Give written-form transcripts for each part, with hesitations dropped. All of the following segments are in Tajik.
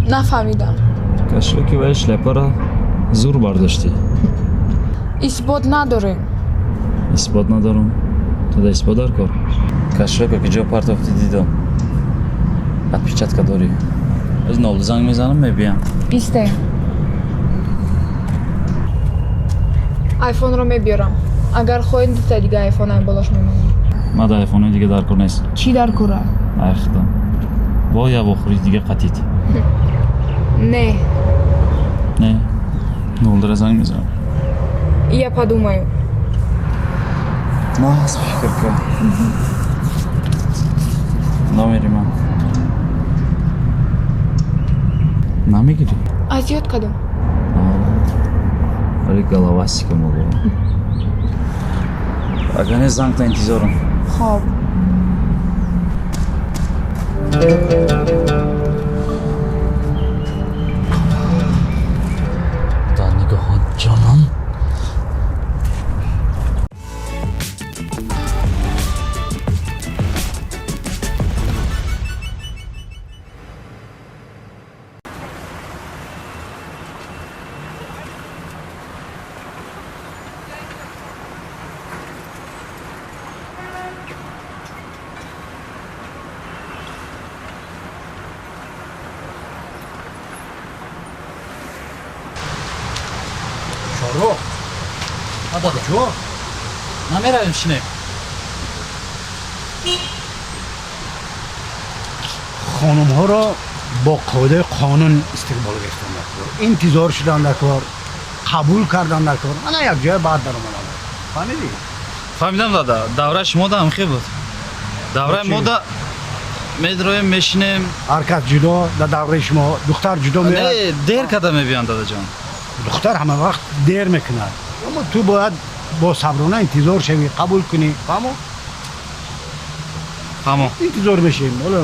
Нафаҳмидам. Кошелёки вай шляпара зур бардоштӣ. Исбот надорем. Исбот надорам. Туда исбот дар кор. Кошелёка ки ҷо партофтӣ, дидам. Отпечатка дорӣ. Аз нол занг мезанам, мебиям. Исте. Айфонро мебиёрам. Агар хоҳед, дута дига айфон ай болош мемонам. Ма да айфонои дига дар кор нест. Чӣ дар кора? Ай худам. Во я вохӯри дига қатид. Не. Не. Нолдара занг мезанам. Я подумаю. Нағз фикр кар. Номери ман. Намегирӣ? Аз ёд кадом. Вали головастика моло. Агар не, зангта интизорам. Хоб. Дар нигоҳат ҷонон. Шорух, куҷо? Намеравем, шинем. Хонумҳоро бо қоидаи қонун истиқбол гирифтан дар кор, интизор шудан дар кор, қабул кардан дар кор, ана як ҷоя баъд даромадан. Фаҳмидӣ? Фаҳмидам, дада. Давраи шумо да ҳамхел буд. Давраи Чӣ? мо да медроем, мешинем. Ҳар кас ҷудо. Дар давраи шумо духтар ҷудо меояд? Не, дер када мебиёнд, дадаҷон. Духтар ҳама вақт дер мекунад, аммо ту бояд бо саброна интизор шавӣ, қабул кунӣ. Фаҳмо? Фаҳмо. Интизор мешавем. Ҳоло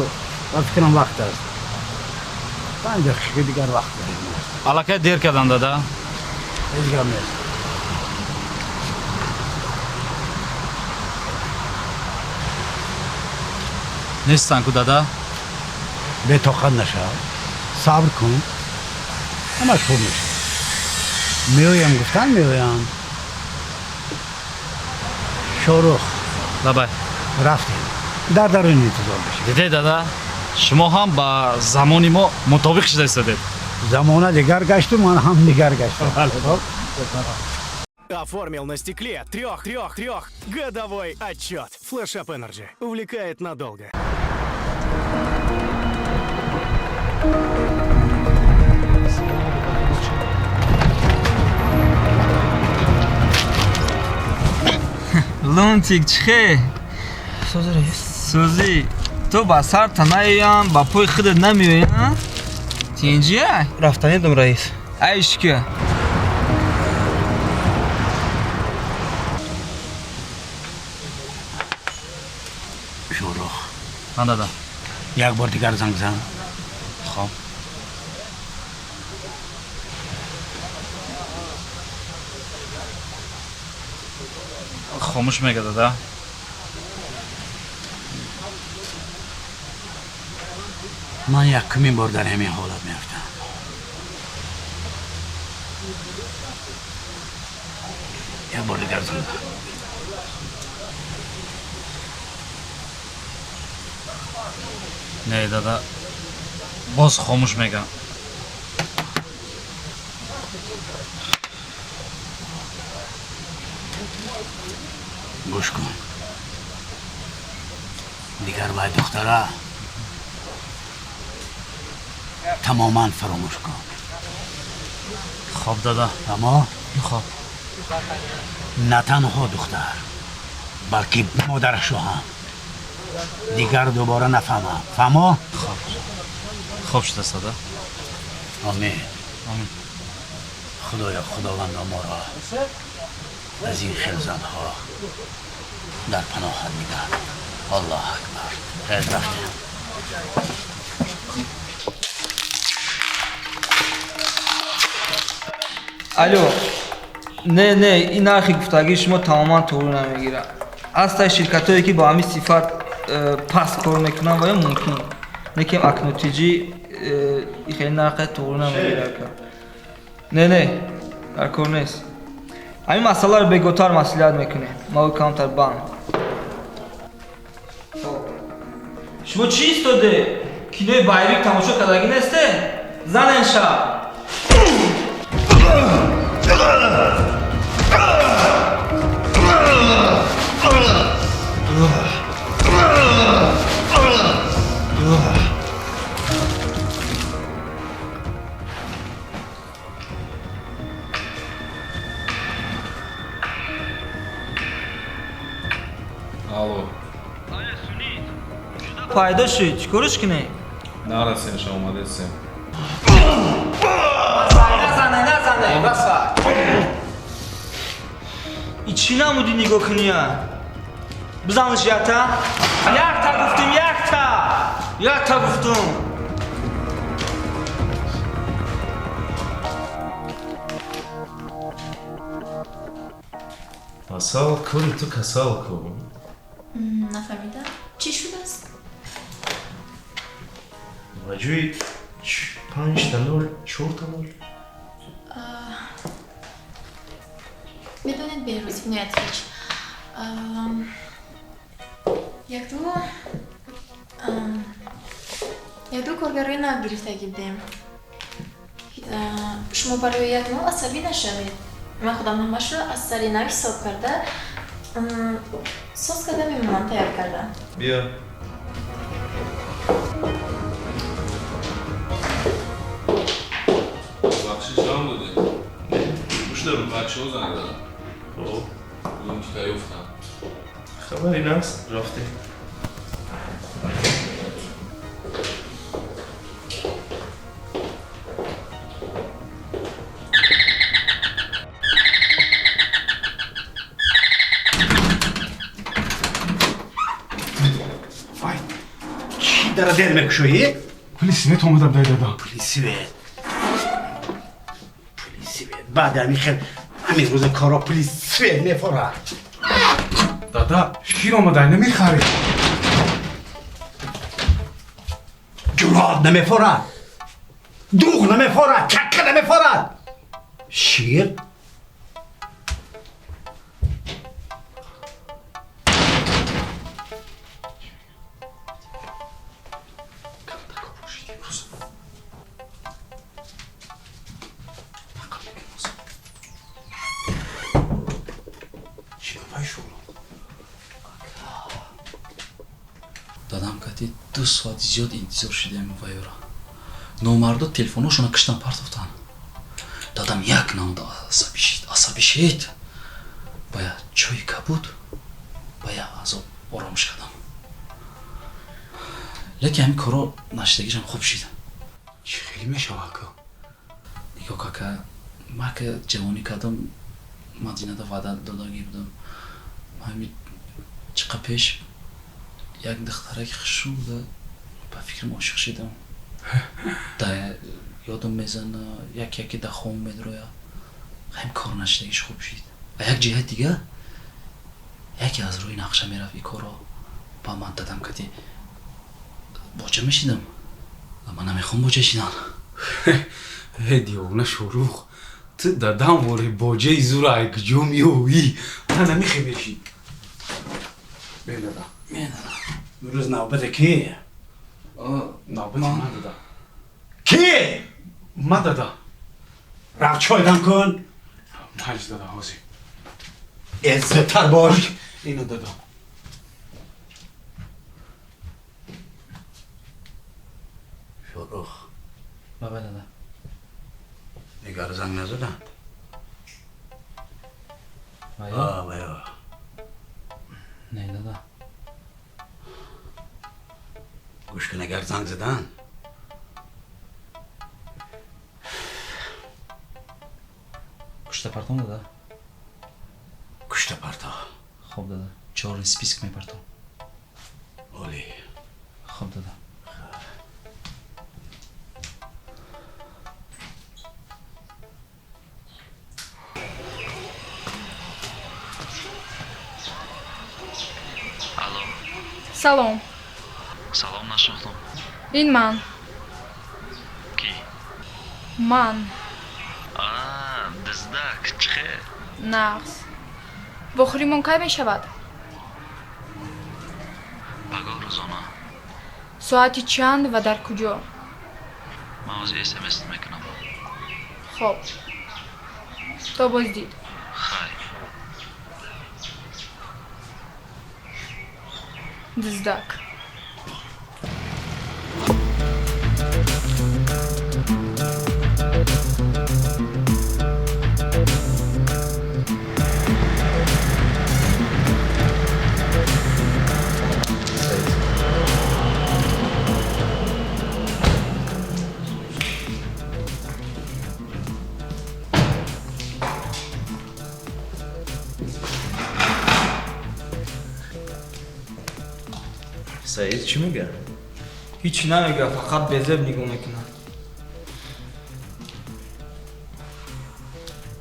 ба фикрам вақт аст, 5 дақиқа дигар вақт дорем. Аллакай дер кардам, дада. Ҳеҷ гап нест. Нестан ку, дада. Бетоқат нашав, сабр кун, ҳамаш хуб мешавад. Меоям гуфтан, меоям. Шорух. Лабай. Рафтем, дар дарун интизор бишем. Диде, дада, шумо ҳам ба замони мо мутобиқ шуда истодед. Замона дигар гашту, ман ҳам дигар гаштам. Оформил на стекле трех, трех, трех годовой отчет. Flash Up Energy увлекает надолго. Лунтик, чихе? Сӯзӣ, ту ба сарта наёям, ба пои худат намеоям, тинҷия? Рафтанидум, раис. Айшка. Шорух. Ҳа, дада. Як бор дигар занг зан. Хоб. Хомӯш мега, дада. Ман якумин бор дар ҳамин ҳолат меафтам. Як бор дигар занг зан. Не, дада, боз хомӯш мега. Гӯш кун, дигар вай духтара тамоман фаромӯш кун. Хоб, дада. Аммо Хоб. На танҳо духтар, балки модарашро ҳам дигар дубора нафаҳмам. Фаҳмо? Хоб шудааст, дада. Омин. Омин. Худоё, худовандо, моро аз ин хел занҳо дар паноҳат нигаҳ. Аллоҳ акбар. Хез, рафтем. Алло, не, не, ин нархи гуфтагии шумо тамоман туғрӣ намегирад. Ҳастанд ширкатҳое, ки бо ҳамин сифат паст кор мекунанд ва ё мумкин, лекин Акнотиҷӣ. И хеле нархе туғри намегира ака. Не, не, дар кор нест. Ҳамин масъаларо бегоҳтар маслиҳат мекунем. Ма камтар банд. Шумо чӣ истоде? Кинои боевик тамошо кардагӣ несте? Занен шаб. Алло. Пайдо шуд, чӣ кориш кунем? Нарасем, ша омадесем. Назане, назане, баса. И чӣ намуди нигоҳ куния? Бизанш якта. Якта гуфтум, якта. Якта гуфтум. Асал, кори ту касал ку. Нафаҳмидам. Чӣ шудааст? Ба ҷои 5-0, 4-0. Медонед, Беҳрӯз Иноятович, якду коргарои нав гирифтагӣ будем. Шумо барои як нол асабӣ нашавед. Ман худам ҳамашро аз сари нав ҳисоб карда, соз карда мемонам, тайёр карда. Биё. Бахшиш ҳам додем. Гӯш дорам. Бачаҳо занг заданд. Хоб. Гӯем ки ёфтам. Хабаре наст, рафтем. Вай, чӣ дара дер мекушоӣ? Пули свет омада будай, дада. Пули свет, пули свет. Баъди ҳамин хел ҳамин рӯза коро пули свет мефорад. Дада, шир омадай, намехарӣ? Ҷуръат намефорад, дуғ намефорад, чакка намефорад, шир. Дадам кати 2 соати зиёд интизор шидаем вайёра. Номардо телефонҳошона киштан партофтанд. Дадам як намуда асабӣ шид, асабӣ шид. Бая чойи кабуд, бая азоб оромиш кардам. Лекин ҳамин корро нашидагишам хуб шид. Чӣ хеле мешавад, ку? Нигоҳ, кака, ман ка ҷавонӣ кардам, Мадинада ваъда додагӣ будам. Ҳамин чиқа пеш як духтараки хушрӯ буда, ба фикрам ошиқ шидам. Да ёдам мезана, як яке да хом медроя. Ҳамин кор нашидагиш хуб шид. А як ҷиҳат дига, яке аз рӯи нақша мерафт и корро, ба ман дадам кати боҷа мешидам. Ман намехоҳам боҷа шидан. Э, девона Шорух, ту дадам вори боҷаи зура ай куҷо меёвӣ? Ман намехе мешӣ. Бе, дада. Имрӯз навбати ки? Навбати ман, дада. Ки? Ман, дада. Рафт чой дам кун. Ҳаҷ, дада, ҳозир. Зудтар бош. Ино, дада. Шорух. Баба, дада. Дигар занг назаданд? Вайё? Вайё. Не, дада. Гӯш кун, агар занг заданд, Кушта партом, дада? Кушта парто. Хоб, дада, чёрный список мепартом. Олӣ. Хоб, дада. Алло. Салом. Салом, нашинохтам. Ин ман. Кӣ? Ман. Диздак, чӣ хел? Нағз. Вохӯримон кай мешавад? Пагоҳ рӯзона. Соати чанд ва дар куҷо? Ман ҳозир смс мекунам. Хоб. То боздид. Хайр. Диздак. Саид чӣ мегӯяд? Ҳеҷ намегӯяд, фақат безеб нигоҳ мекунад.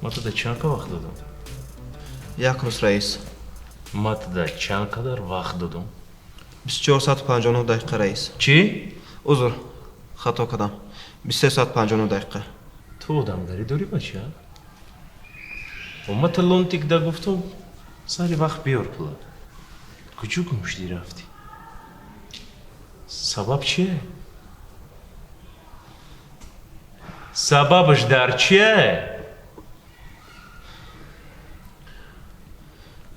Ма туда чанд қа вақт додам? Як рӯз, раис. Ма туда чанд қадар вақт додам? 24 соату 59 дақиқа, раис. Чӣ? Узр, хато кардам. 23 соат 59 дақиқа. Ту одамгарӣ дорӣ, бача? Ма та лонтик да гуфтам, сари вақт биёр пула. Куҷо гум шудӣ рафтӣ? Сабаб чие? Сабабаш дар чие?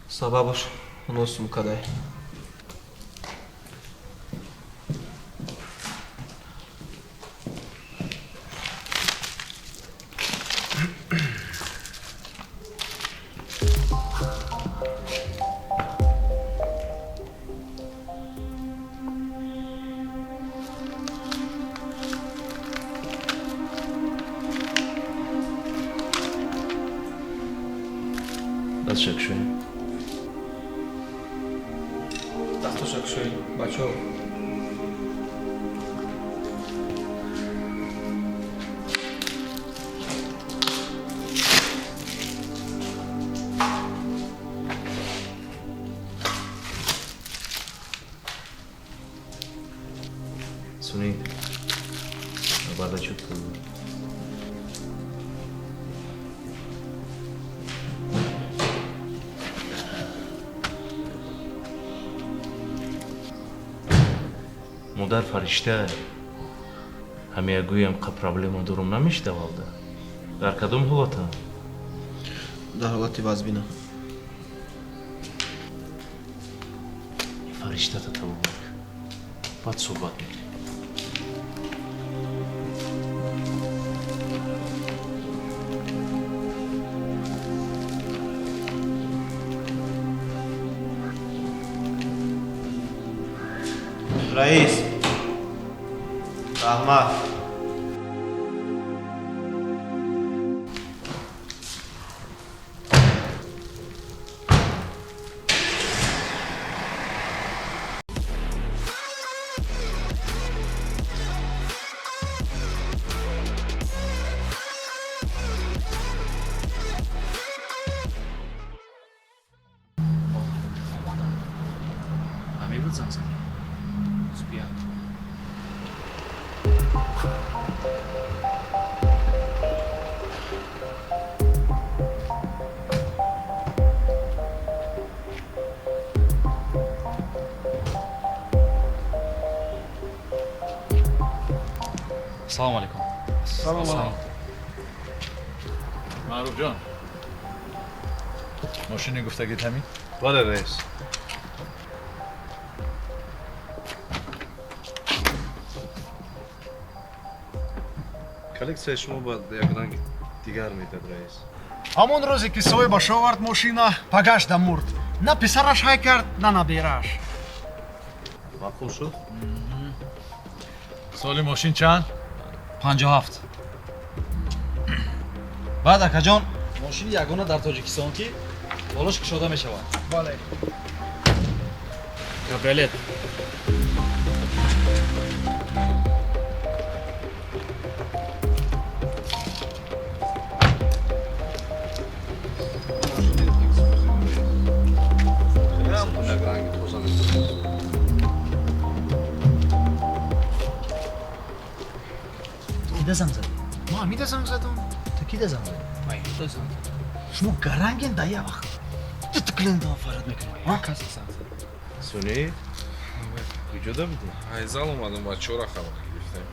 Сабабаш ҳанӯз сумкадай. Дастша кушоем. Дасташа кушоем, бачаҳо. Суни, бардачок пул. Модар фаришта, ҳамия гӯям қа проблема дорум намешдавалда. Дар кадом ҳолатам? Дар ҳолати вазбина. Фариштата табобат кун. Баъд суҳбат мекунем. Раис, раҳмат. Ҳамин буд занг задӣ? Бия. Салому алейкум. Салом алейкум. Маъруф ҷон, мошини гуфтагит ҳамин? Бале, раис. Коллексияи шумо бояд як ранги дигар медад, раис. Ҳамон рӯзе ки соҳибаш овард мошина, пагашда мурд. На писараш ҳай кард, на набирааш. Маъқул шуд? Соли мошин чанд? 57. Баъд, акаҷон, мошини ягона дар Тоҷикистон, ки болош кушода мешавад. Бале. Кабриолет. Як ранги тоза медад. Кида занг задӣ? Ма ҳамида занг задам. Ту кида занг задӣ? Ма ида занг задам. Шумо гаранген дар як вақт дута клиентам фарад мекунед. Касе занг зад. Сунид? Куҷода будӣ? Ҳайзал омадам, бачаҳоро хабар гирифтем.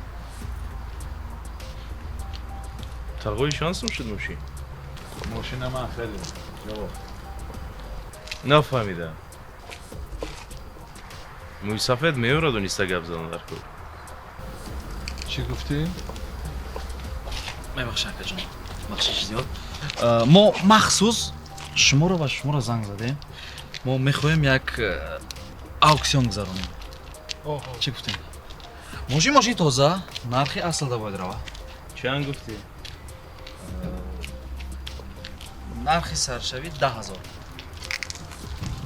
Тағои шансум шуд мошин? Мошина ман хеле. Ҷавоб. Нафаҳмидам. Мӯйсафед меёраду ниста гап задан дар кор. Чӣ гуфтӣ? Мебахшед, акаҷон, бахшиши зиёд. Мо махсус шуморо ба шуморо занг задем. Мо мехоҳем як ауксион гузаронем. Чӣ гуфтем? Мошин мошини тоза, нархи аслда бояд рава. Чанд гуфтӣ? Нархи саршавӣ 10 000.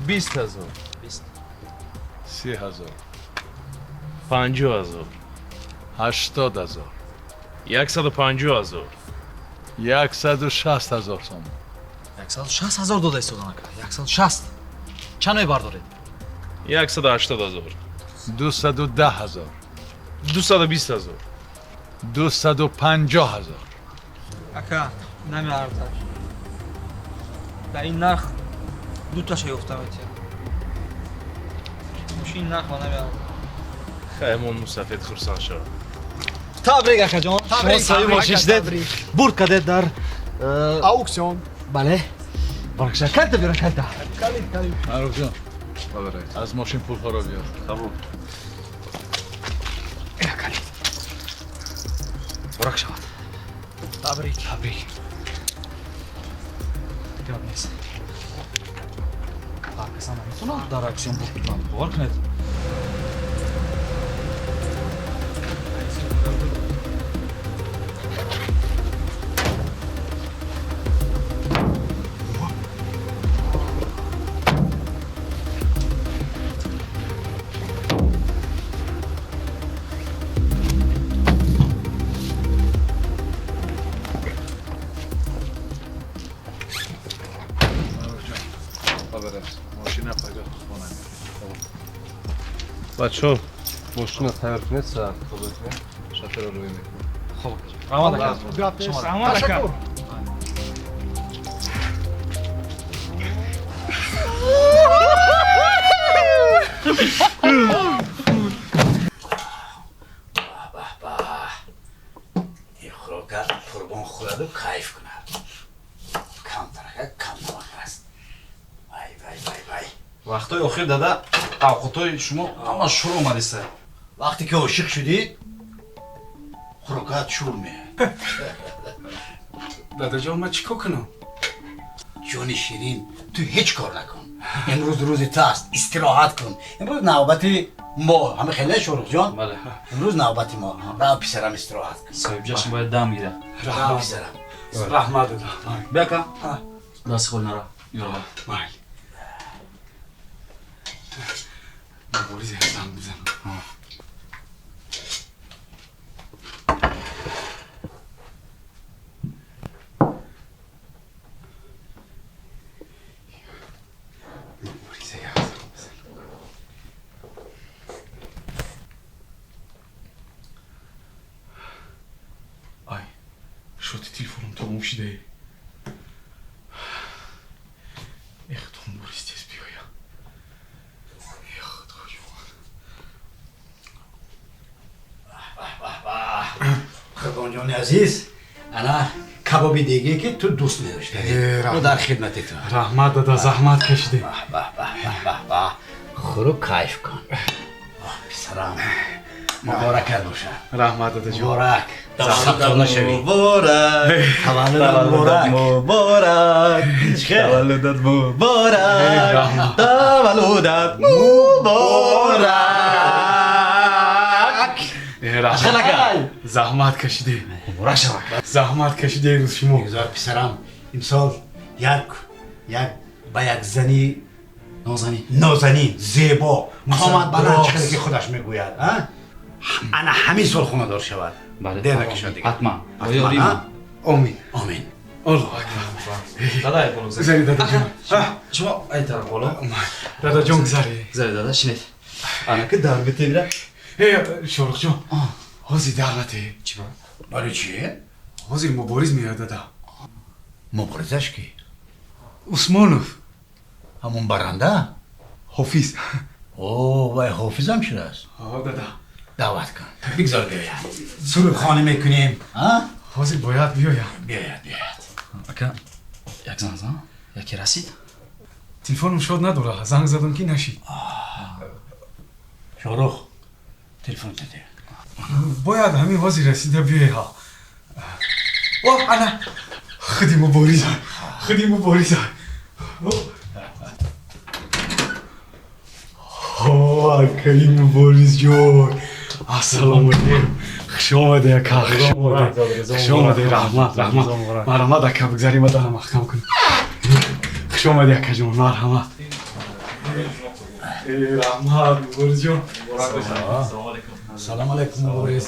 20 000. Бист. 30 000. 50 000. 80 000. 150 000. 160 000 сомон. 160 000 дода истодан, ака. 160. Чанд мебардоред? 180 000. 210 000. 220 000. 250 000. Ака, намеарзад. Дар ин нарх дуташа ёфта метиҳад. Мошини нарх ма намеарзад. Хаймон мусафед хурсанд шавад. Табрик, акаҷон, шумо соҳиби мошин шудед, бурд кардед дар ауксион. Бале, баракша. Калита биёра, калита. Калит, калит. Маъруфҷон, аз мошин пулҳоро биёр. Қабул. Калит. Муборак шавад. Табрик. Табрик. Гап нест. Ҳар каса наметавонад дар ауксион бурд кунад, бовар кунед. Маъруфҷон, мошина пагоҳ хона меорем. Бачаҳо, мошина тайёр кунед, саат тоза кунед, шоферро рӯй мекунем. Хоб, раҳмат, ака. Гап нест. Раҳмат, ака. Ташаккур. Ин хӯрока Қурбон хӯраду кайф кунад. Камтарака кам намак аст. Вай, вай, вай, вай! Вақтҳои охир, дада, авқотҳои шумо ҳама шур омадиста. Вақте ки ошиқ шудӣ, хӯрокаат шур меояд. Дадаҷон, ман чӣ кор кунам? Ҷони ширин, ту ҳеҷ кор накун. Имрӯз рӯзи ту аст, истироҳат кун. Имрӯз навбати мо ҳама хеле, Шоҳрухҷон. Бале. Имрӯз навбати мо. Рав, писарам, истироҳат кун. Соҳиби ҷашн бояд дам гирад. Рав, писарам. Раҳмат, дада. Бия, ака, дасти холи нара, ёрва. Майли. Мубориз, занг бизанам. Мубориз, як занг бизанам. Ай, шоти телефоном тамом шидае. Эхто, Мубориз тез биёя. Эх, Худоҷон. Қурбонҷони азиз, ана кабоби деге, ки ту дӯст медоштӣ. Э, мо дар хидмати ту. Раҳмат, дада, заҳмат кашидем. Баҳ, хӯру кайф кун. Оҳ, писарам, муборакат бошад. Раҳмат, дадаҷон. Муборак, хато нашавӣ. Муборак. Таваллудат муборак. Муборак. Таваллудат муборак. Таваллудат муборак. Раҳмат, заҳмат кашидем. Муборак шавад. Заҳмат кашидем рӯз шумо. Бигзор, писарам, имсол як як ба як зани нозанин, нозанин, зебо, қомат баланд, чӣ ки худаш мегӯяд, а? Ана ҳамин сол хонадор шавад. Бале. Дер накашад дигар. Ҳатман. Ҳатман, а? Омин. Омин. Аллоҳу акбар. Дада, ай боло. Гузаред, дадаҷон. Шумо ай тараф боло. Дадаҷон, гузаред. Гузаред, дада, шинед. Ана ки дар битегира. Э, Шоҳрухҷон, ҳозир дар натеҳ. Чӣ ба? Барои чӣ? Ҳозир Мубориз меояд, дада. Муборизаш ки? Усмонов. Ҳамон баранда? Ҳофиз. О, вай ҳофизам шудааст? Ҳо, дада. Даъват кун. Бигзор биёяд. Сурудхонӣ мекунем, а? Ҳозир бояд биёяд. Биёяд, биёяд. Ака, як занг зан. Яке расид? Телефонам шод надора. Занг задам ки нашид. Шоҳрух, телефон деди. Бояд ҳамин ҳозир расида биёя. О, ана. Худи Мубориза. Худи Мубориза. О, акаи Муборизҷон. Ассалому алейкум. Хуш омадӣ, ака, хуш омадӣ. Хуш омадӣ, раҳмат, раҳмат. Марҳамат, ака, бигзарӣ ма дарам маҳкам кунем. Хуш омадӣ, акаҷон, марҳамат. Раҳмат, Муборизҷон. Салом алейкум, Мубориз.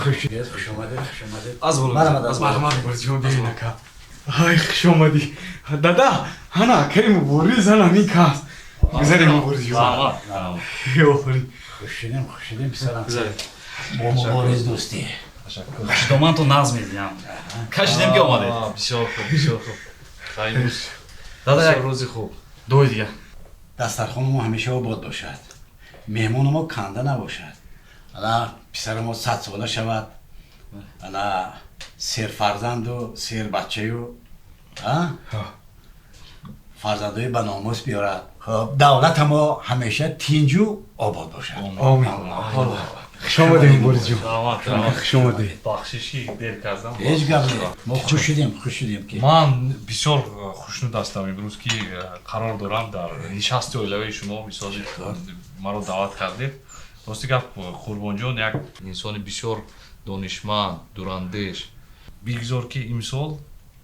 Хуш хуш омадед, хуш омадед. Аз боло. Марҳамат, марҳамат, Муборизҷон, биёин, ака. Ай, хуш омадӣ. Дада, ҳана акаи Мубориз, ҳана ҳамин кас. Гузарем, Муборизҷон. Офарин. Хуш шудем, хуш шудем, писарам. Бо Мубориз дӯстӣ. Хушдомантон нағз медиҳам. Кашидем ки омадед. Бисёр хуб, бисёр хуб. Имрӯз дада як рӯзи хуб. Дуои дига. Дастархони мо ҳамеша обод бошад. Меҳмони мо канда набошад. Ана писари мо 100 сола шавад. Ана серфарзанду сербаччаю, а? Фарзандои ба номус биёрад. Хуб, давлата мо ҳамеша тинҷу обод бошад. Омин. Хуш омадед, Муборизҷон. Хуш омадед. Бахшиши дер кардам. Ҳеҷ гап не. Мо хуш шудем, хуш шудем ки. Ман бисёр хушнуд ҳастам имрӯз ки қарор дорам дар нишасти оилавии шумо, мисоли маро даъват кардед. Рости гап, Қурбонҷон як инсони бисёр донишманд, дурандеш. Бигзор ки имсол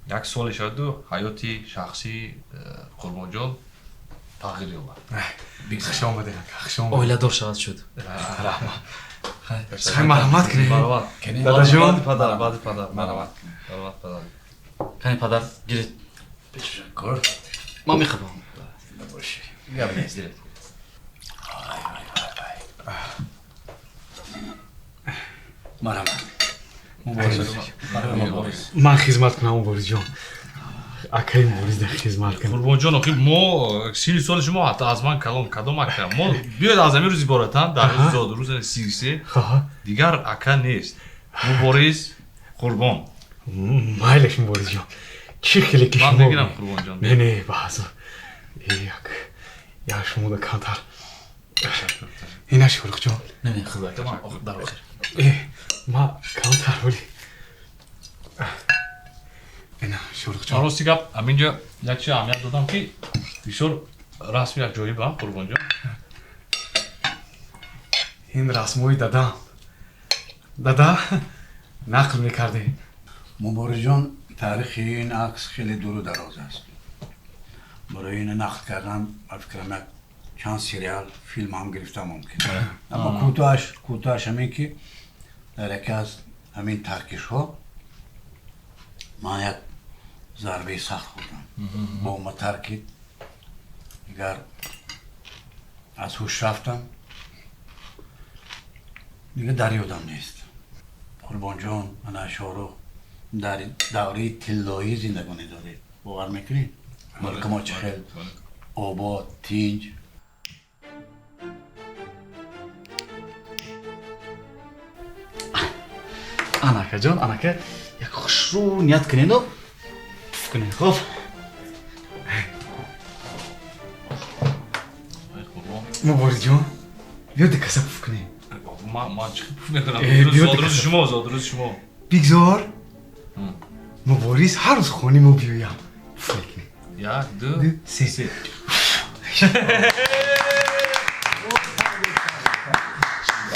як соле шаваду ҳаёти шахсии Қурбонҷон тағйир ёбад. Хуш омадед, ака, хуш омадед. Оиладор шавад шуд. Раҳмат. Хай, марҳамат кунед. Марҳамат. Дадаҷон. Баъди падар, баъди падар, марҳамат. Марҳамат, падар. Кани, падар, гиред. Кор. Ман мехабам. Набоши. Гап нест. Гиред. Марҳамат. Мубориз. Марҳамат, Мубориз. Ман хизмат кунам, Муборизҷон. Акаи Мубориз да хизмат кунам. Қурбонҷон, охи мо сини соли шумо ҳатто аз ман калон кадом ака? Мо биёед аз ҳамин рӯз иборатан дар рӯзи зодрӯз 33 дигар ака нест. Мубориз Қурбон. Майлаш, Муборизҷон. Чӣ хеле ки Ман шумо. мегирам, Қурбонҷон. Не, не, баъзо. Як як шумо да камтар. Ина, Шоҳрухҷон. Не, не, худо ака, ман дар охир. Э, ма камтар вале. Ина, Шоҳрухҷон. Рости гап, ҳаминҷо як чиз аҳамият додам ки бисёр расми аҷоиб, а, Қурбонҷон? Ин расмҳои дадам. Дада, нақл мекардем. Муборизҷон, таърихи ин акс хеле дуру дароз аст. Барои ина нақл кардан ба фикрам як чанд сериал филм ҳам гирифта мумкин. Аммо кӯтоҳаш ҳамин ки дар яке аз ҳамин таркишҳо ман як зарбаи сахт хӯрдам. Бомба таркид, дигар аз ҳуш рафтам, дигар дар ёдам нест. Қурбонҷон, ана Шоҳрух, дар давраи тиллоӣ зиндагонӣ доред. Бовар мекунед, мулки мо чӣ хел обод, тинҷ. Ана, акаҷон, анака як хушрӯ ният кунеду пуф кунед, хуб? Муборизҷон, биё дикаса пуф кунем. Ман чӣ пуф мекунам? Э, биё. Зодрӯзи шумо, зодрӯзи шумо. Бигзор Мубориз ҳар рӯз хони мо биёям, пуф мекунем. Як, ду, се.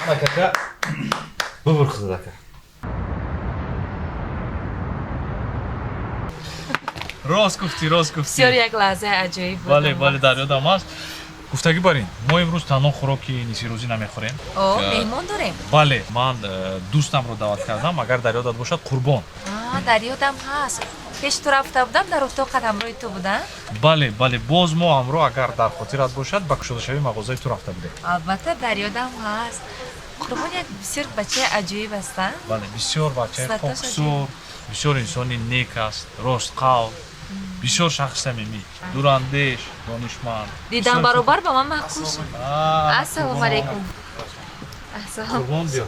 Ана, кака, бубур худат, ака. Рост гуфтӣ, рост гуфтӣ. Бисёр як лаҳзаи аҷоиб буд. Бале, бале, дар ёдам аст. Гуфтагӣ бар ин, мо имрӯз танҳо хӯроки нисфирӯзӣ намехӯрем. О, меҳмон дорем? Бале, ман дӯстамро даъват кардам, агар дар ёдат бошад, Қурбон. А, дар ёдам ҳаст, пеши ту рафта будам, дар утоқ ҳамроҳи ту будам. Бале, бале, боз мо ҳамроҳ, агар дар хотират бошад, ба кушодашавии мағозаи ту рафта будем. Албатта, дар ёдам ҳаст. Қурбон як бисёр бачаи аҷоиб аст, а? Бале, бисёр бачаи Хислаташ хоксор, бисёр инсони нек аст, ростқавл, бисёр шахси самимӣ, дурандеш, донишманд. Дидам баробар ба ман маъқул шуд. А, Ассалому алайкум. Ассалом. Қурбон, биё.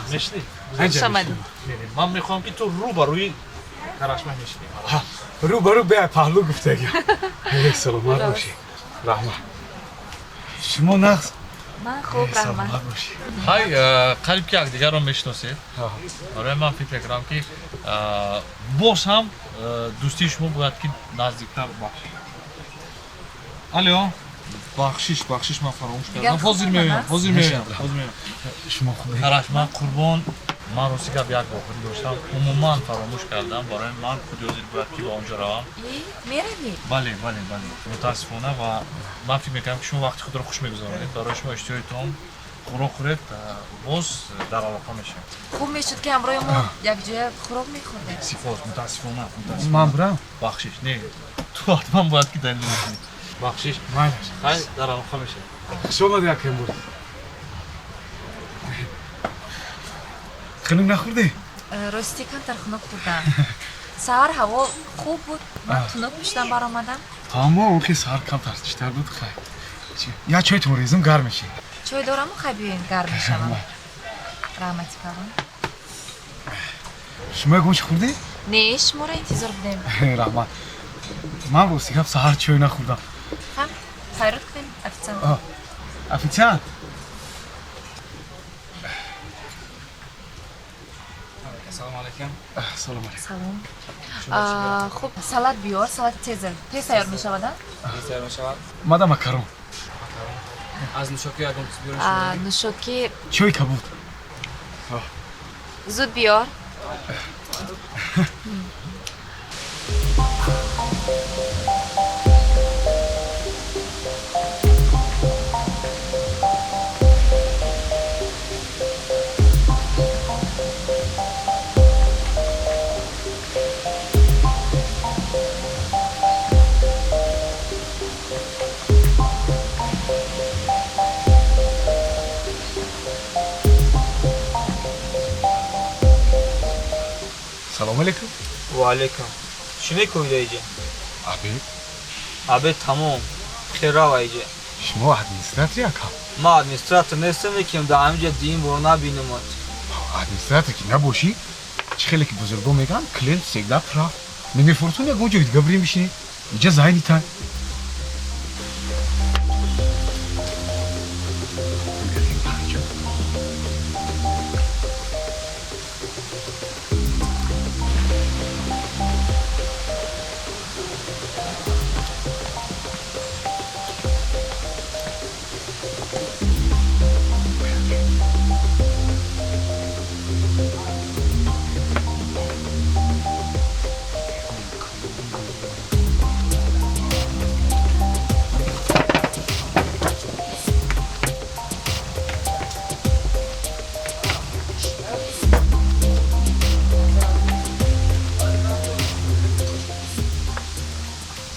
Мешинӣ? Хуш омадед. Ман мехоҳам, ки ту рӯ ба рӯи Карашма мешинӣ. Рӯ ба рӯ беа паҳлӯ гуфтагӣ. Саломат бошӣ. Раҳмат. Шумо нағз? Ман хуб, раҳмат. Саломат бошӣ. Ҳай, қариб ки якдигарро мешиносед. Барои ман фикр мекунам, ки боз ҳам дӯстии шумо бояд ки наздиктар. Бахшиш, алё, бахшиш, бахшиш, ман фаромӯш кардам. Ҳозир меоям, ҳозир меоям, ҳозир меоям. Шумо хуб? Карашма, Қурбон, ман рости гап як вохӯрӣ доштам, умуман фаромӯш кардам. Барои ман худи ҳозир бояд ки ба он ҷо равам. Меравӣ? Бале, бале, бале, мутаассифона. Ва ман фикр мекунам, ки шумо вақти худро хуш мегузаронед. Барои шумо иштиҳои таом хӯрок хӯред, боз дар алоқа мешавем. Хуб мешуд, ки ҳамроҳи мо якҷоя хӯрок мехӯрдем. Сипос, мутаассифона, мутаассифона. Ман бурам? Бахшиш, не, ту ҳатман бояд ки далил мекунӣ. Бахшиш, хай, дар алоқа мешавем. Хуш омадӣ, акай Мурод. Хунук нахӯрдӣ? Ростӣ, камтар хунук хӯрдам. Саҳар ҳаво хуб буд, ман тунук пӯшидам баромадам. Аммо он ки саҳар камтар читар буд. Хай, як чойтон резим, гарм мешӣ. Чой дораму, хай, биёен, гарм мешавам. Раҳмати калон. Шумо ягон чи хӯрдӣ? Не, шуморо интизор будем. Раҳмат. Ман рости гап саҳар чой нахӯрдам. Ҳам хайрот кунем, официант. Официант. Ассалому алайкум. Салом алайкум. Салом. Хуб, салат биёр, салати Цезар тез тайёр мешавад, а? Тез тайёр мешавад. Мада макарон. Аз нӯшокӣ ягон чиз биёрем? Нӯшокӣ. Чой кабуд. Зуд биёр. Салом алейкум. Ва алейкум. Чӣ мекунӣ иҷа? Обед. Обед тамом, хер, рава иҷа. Шумо администратори, ака? Ман администратор нестам, лекин дар ҳамин ҷа дуюм бор набинамад. Администратор ки набошӣ, чӣ хеле ки бузургон мегӯянд, клиент всегда прав. Намефурсун, ягон ҷои дига бирем бишинем, иҷа занята.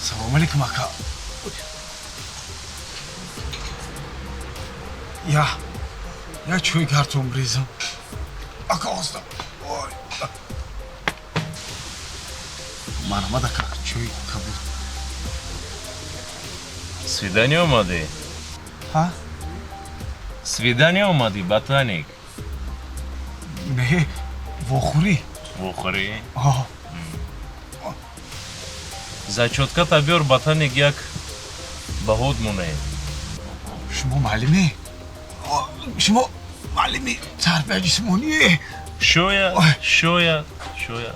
Салом алейкум, ака. Я чой гартон брезам, ака. Оста, ой. Марҳамат, ака, чой кабуд. Свидание омадӣ? Ҳа? Свидание омадӣ, ботаник? Не, вохӯрӣ. Вохӯрӣ? А. Зачётката биёр, ботаник, як баҳод монем. Шумо муаллиме? Шумо муаллими тарбияи ҷисмоние? Шояд, шояд, шояд.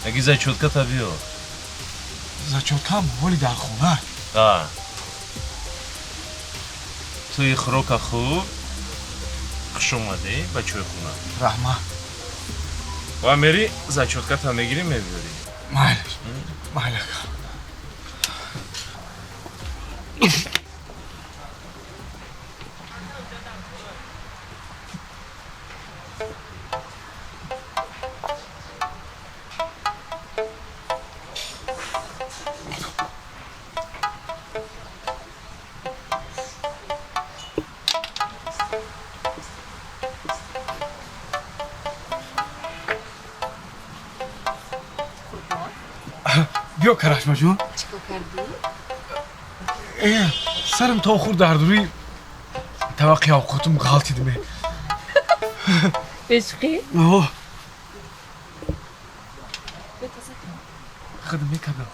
Аги зачётката биёр. Зачёткам ҳоли дар хона. А туи хӯрока хӯр. Хуш омадӣ ба чойхона. Раҳмат. Ва мери, зачётката мегирӣ, мебиёрӣ. Майлаш, майли, ака. Биё, Карашмаҷон. Чӣ кор кардӣ? Сарам то хурд дар дури таваққи авқотум ғалтидиме. Бешухӣ? О. Худам мекардам.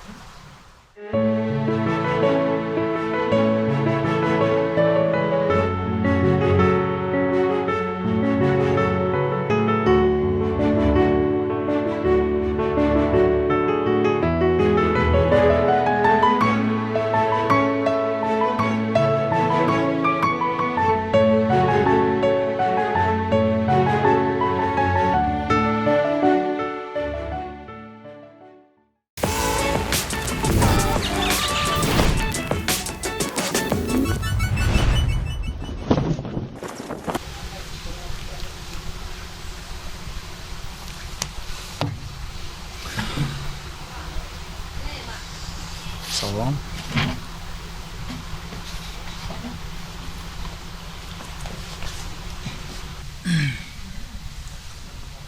Салом.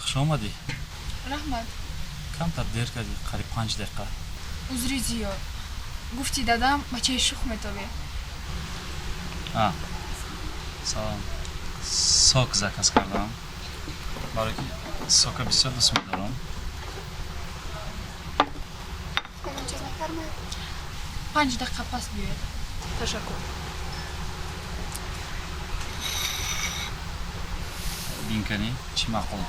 Хуш омадӣ. Раҳмат. Камтар дер кардӣ, қариб 5 дақиқа. Узри зиёд. Гуфти дадам, бачаи шух метобе. А, салом. Сок заказ кардам, барое ки сока бисёр дӯст медорам. Чиз мефармоед? 5 дақиқа пас биёед. Ташаккур. Бинканӣ, чӣ маъқул?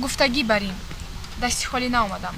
Гуфтагӣ бар ин, дасти холӣ наомадам.